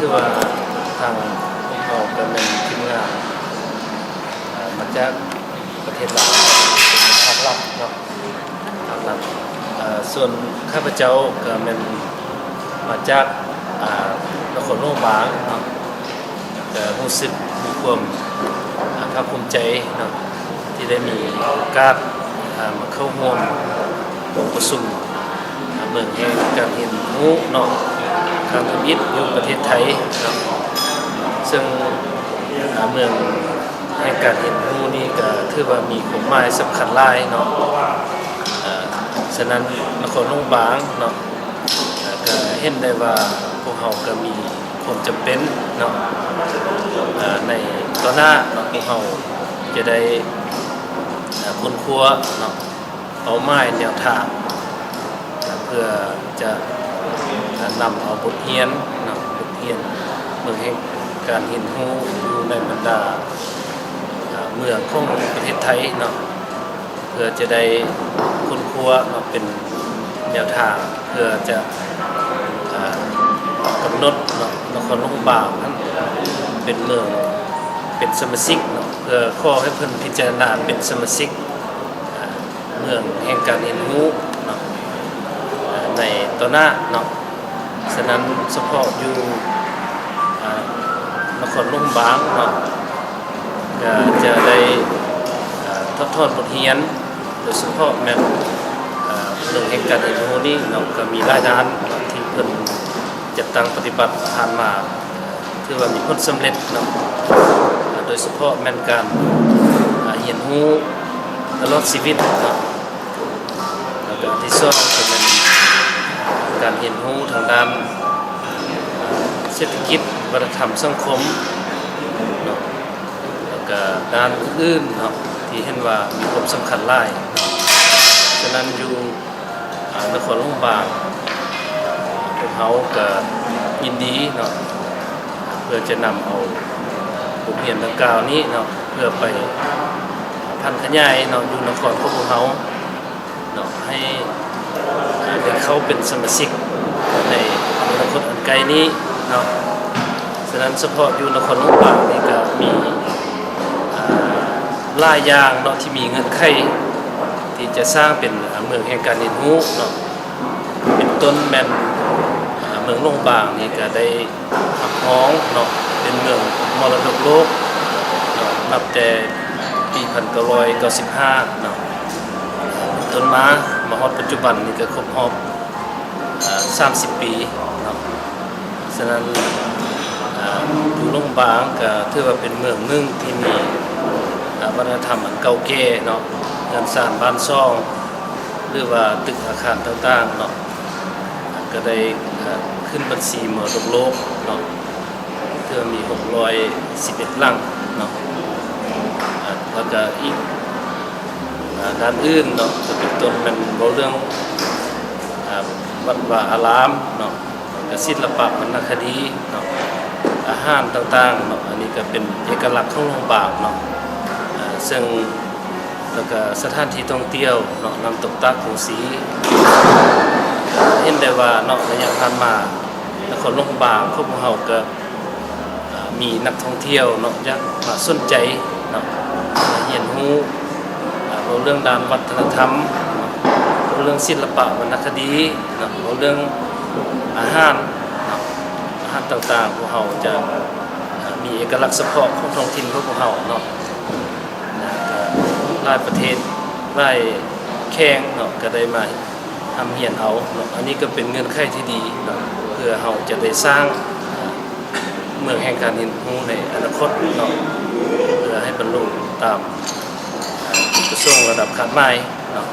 ຄືວ່າທາງພວກເຮົາກໍແມ່ນທີມງານ ເອີ່ ມາຈາກປະເທດລາວ ເປັນພາກລັດເນາະ ພາກລັດ. ເອີ່ ສ່ວນຂ້າພະເຈົ້າກໍແມ່ນມາຈາກ ອາ ນະຄອນຫຼວງບາງເນາະ ກໍຮູ້ສຶກມີຄວາມ ອາ ພາກພູມໃຈເນາະ ທີ່ໄດ້ມີໂອກາດ ອາ ມາເຂົ້າຮ່ວມກອງປະຊຸມ ອາ ເມືອງແຫ່ງການຮຽນຮູ້ເນາະ ຄັ້ງທຳອິດຢູ່ປະເທດໄທເນາະ. ເຊິ່ງ ອາ ເມືອງແຫ່ງການຮຽນຮູ້ນີ້ກໍຖືວ່າມີຄວາມໝາຍສຳຄັນຫຼາຍເນາະ. ອາ ສະນັ້ນ ນະຄອນຫຼວງບາງເນາະ ອາ ກໍເຫັນໄດ້ວ່າພວກເຮົາກໍມີ ຄວາມຈຳເປັນເນາະ ເອີ່ ໃນຕໍ່ໜ້າເນາະ ພວກເຮົາຈະໄດ້ ເອີ່ ຄົ້ນຄວ້າເນາະ ເປົ້າໝາຍແນວທາງ ເພື່ອຈະນຳເອົາບົດຮຽນເນາະ ບົດຮຽນເມືອງແຫ່ງການຮຽນຮູ້ຢູ່ໃນບັນດາ ເອີ່ ເມືອງຂອງປະເທດໄທເນາະ ເພື່ອຈະໄດ້ຄົ້ນຄວ້າເນາະ ເປັນແນວທາງ ເພື່ອຈະ ອາ ກຳນົດເນາະ ນະຄອນຫຼວງບາງນັ້ນເປັນເມືອງ ເປັນສະມາຊິກເນາະ ເພື່ອຂໍໃຫ້ເພິ່ນພິຈາລະນາເປັນສະມາຊິກ ອາ ເມືອງແຫ່ງການຮຽນຮູ້ເນາະ ໃນຕໍ່ໜ້າເນາະ. ສະນັ້ນສະເພາະຢູ່ ອາ ນະຄອນຫຼວງບາງເນາະ ກໍຈະໄດ້ ອາ ຖອດຖອນບົດຮຽນ ໂດຍສະເພາະແມ່ນ ອາ ເລື່ອງແຫ່ງການຮຽນຮູ້ນີ້ເນາະ ກໍມີຫຼາຍດ້ານເນາະ ທີ່ເພິ່ນຈັດຕັ້ງປະຕິບັດຜ່ານມາ ຖືວ່າມີຜົນສຳເລັດເນາະ ໂດຍສະເພາະແມ່ນການ ອາ ຮຽນຮູ້ຕະຫຼອດຊີວິດເນາະ. ແລ້ວກໍອັນທີສອງກໍແມ່ນການຮຽນຮູ້ທາງດ້ານເສດຖະກິດ, ວັດທະນະທຳ, ສັງຄົມເນາະ ແລ້ວກໍດ້ານອື່ນໆເນາະ ທີ່ເຫັນວ່າມີຄວາມສຳຄັນຫຼາຍ. ສະນັ້ນຢູ່ ອາ ນະຄອນຫຼວງບາງ ພວກເຮົາກໍຍິນດີເນາະ ເພື່ອຈະນຳເອົາບົດຮຽນດັ່ງກ່າວນີ້ເນາະ ເພື່ອໄປຜັນຂະຫຍາຍເນາະ ຢູ່ນະຄອນຂອງພວກເຮົາເນາະ ໃຫ້ ອາ ໄດ້ເຂົ້າເປັນສະມາຊິກໃນອະນາຄົດອັນໃກ້ນີ້ເນາະ. ສະນັ້ນສະເພາະຢູ່ນະຄອນຫຼວງບາງນີ້ກໍມີ ອາ ຫຼາຍຢ່າງເນາະ ທີ່ມີເງື່ອນໄຂທີ່ຈະສ້າງເປັນ ອາ ເມືອງແຫ່ງການຮຽນຮູ້ເນາະ ເປັນຕົ້ນແມ່ນ ອາ ເມືອງຫຼວງບາງນີ້ກໍໄດ້ ຮັບຮອງເນາະ ເປັນເມືອງມໍລະດົກໂລກເນາະ ນັບແຕ່ປີພັນເກົ້າຮ້ອຍເກົ້າສິບຫ້າເນາະ ເປັນຕົ້ນມາ ມາຮອດປັດຈຸບັນນີ້ກໍຄົບຮອບ ອາ ສາມສິບປີເນາະ. ສະນັ້ນ ອາ ຢູ່ຫຼວງບາງກໍຖືວ່າເປັນເມືອງໜຶ່ງທີ່ມີ ອາ ວັດທະນະທຳອັນເກົ່າແກ່ເນາະ ເຮືອນຊານບ້ານຊ່ອງ ຫຼືວ່າຕຶກອາຄານຕ່າງໆເນາະ ກໍໄດ້ ເອີ່ ຂຶ້ນບັນຊີມໍລະດົກໂລກເນາະ ເທື່ອມີຫົກຮ້ອຍສິບເອັດຫຼັງເນາະ. ແລ້ວກໍອີກ ອາ ດ້ານອື່ນເນາະ ກໍເປັນຕົ້ນແມ່ນເວົ້າເລື່ອງ ອາ ວັດວາອາລາມເນາະ ແລະ ສິລະປະວັນນະຄະດີເນາະ ອາຫານຕ່າງໆເນາະ ອັນນີ້ກໍເປັນເອກະລັກຂອງຫຼວງບາງເນາະ ເຊິ່ງ ແລ້ວກະສະຖານທີ່ທ່ອງທ່ຽວເນາະ ນ້ຳຕົກຕາດກົງສີ ເຫັນໄດ້ວ່າເນາະ ໄລຍະຜ່ານມາ ນະຄອນຫຼວງພະບາງຂອງພວກເຮົາກະ ເອີ່ ມີນັກທ່ອງທ່ຽວເນາະ ຢາກມາສົນໃຈເນາະ ມາຮຽນຮູ້ ເວົ້າເລື່ອງດ້ານວັດທະນະທຳເນາະ ເວົ້າເລື່ອງສິລະປະວັນນະຄະດີເນາະ ເວົ້າເລື່ອງອາຫານເນາະ ອາຫານຕ່າງໆ ພວກເຮົາຈະ ເອີ່ ມີເອກະລັກສະເພາະຂອງທ້ອງຖິ່ນຂອງພວກເຮົາເນາະ. ນະ ກະຫຼາຍປະເທດ ຫຼາຍແຂວງເນາະ ກະໄດ້ມາຮ່ຳຮຽນເອົາເນາະ ອັນນີ້ກະເປັນເງື່ອນໄຂທີ່ດີເນາະ ເພື່ອເຮົາຈະໄດ້ສ້າງ ເອີ່ ເມືອງແຫ່ງການຮຽນຮູ້ໃນອະນາຄົດເນາະ ເພື່ອໃຫ້ບັນລຸຕາມ ເອີ່ ຈຸດປະສົງລະດັບຄາດໝາຍເນາະ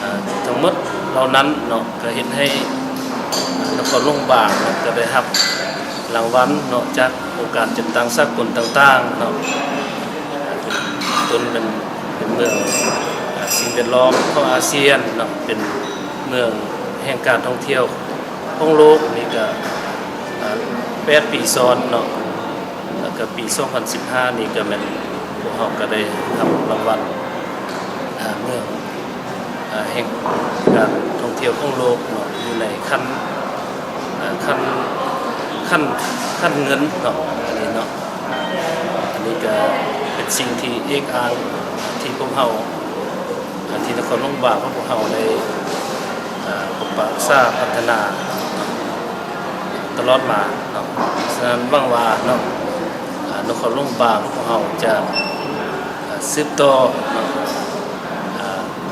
ເອີ່ ທັງໝົດເຫຼົ່ານັ້ນເນາະ ກະເຮັດໃຫ້ ເອີ່ ນະຄອນຫຼວງພະບາງເນາະ ກະໄດ້ຮັບລາງວັນເນາະ ຈາກ ອົງການຈັດຕັ້ງສາກົນຕ່າງໆເນາະ ເປັນຕົ້ນແມ່ນເປັນເມືອງ ເອີ່ ສິ່ງແວດລ້ອມຂອງອາຊຽນເນາະ ເປັນເມືອງແຫ່ງການທ່ອງທ່ຽວຂອງໂລກນີ້ກະ ເອີ່ ແປດປີຊ້ອນເນາະ ແລ້ວກະປີສອງພັນສິບຫ້ານີ້ກະແມ່ນພວກເຮົາກະໄດ້ຮັບລາງວັນ ເອີ່ ເມືອງ ເອີ່ ແຫ່ງການທ່ອງທ່ຽວຂອງໂລກເນາະ ຢູ່ໃນຂັ້ນ ເອີ່ ຂັ້ນ ຂັ້ນ ຂັ້ນເງິນເນາະ ອັນນີ້ເນາະ. ອັນນີ້ກໍເປັນສິ່ງທີ່ເອກອ້າງທີ່ພວກເຮົາ ທີ່ນະຄອນຫຼວງພະບາງຂອງພວກເຮົາໄດ້ປົກປັກຮັກສາພັດທະນາຕະຫຼອດມາເນາະ. ສະນັ້ນຫວັງວ່າເນາະ ນະຄອນຫຼວງພະບາງຂອງພວກເຮົາຈະສືບຕໍ່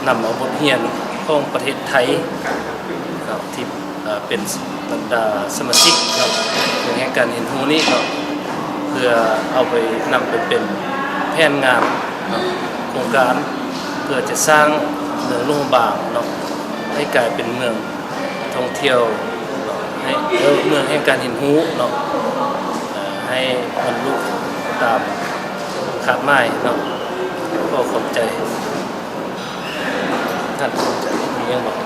ເນາະ ນຳເອົາບົດຮຽນຂອງປະເທດໄທເນາະ ທີ່ ເປັນບັນດາສະມາຊິກເນາະ ເມືອງແຫ່ງການຮຽນຮູ້ນີ້ເນາະ ເພື່ອເອົາໄປ ນຳໄປເປັນແຜນງານເນາະ ໂຄງການ ເພື່ອຈະສ້າງເມືອງຫຼວງພະບາງເນາະ ໃຫ້ກາຍເປັນເມືອງທ່ອງທ່ຽວເນາະ ໃຫ້ ເອີ ເມືອງແຫ່ງການຮຽນຮູ້ເນາະ ໃຫ້ບັນລຸຕາມຄາດໝາຍເນາະ. ຂໍຂອບໃຈ. ທ່ານ ມີຫຍັງບໍ່?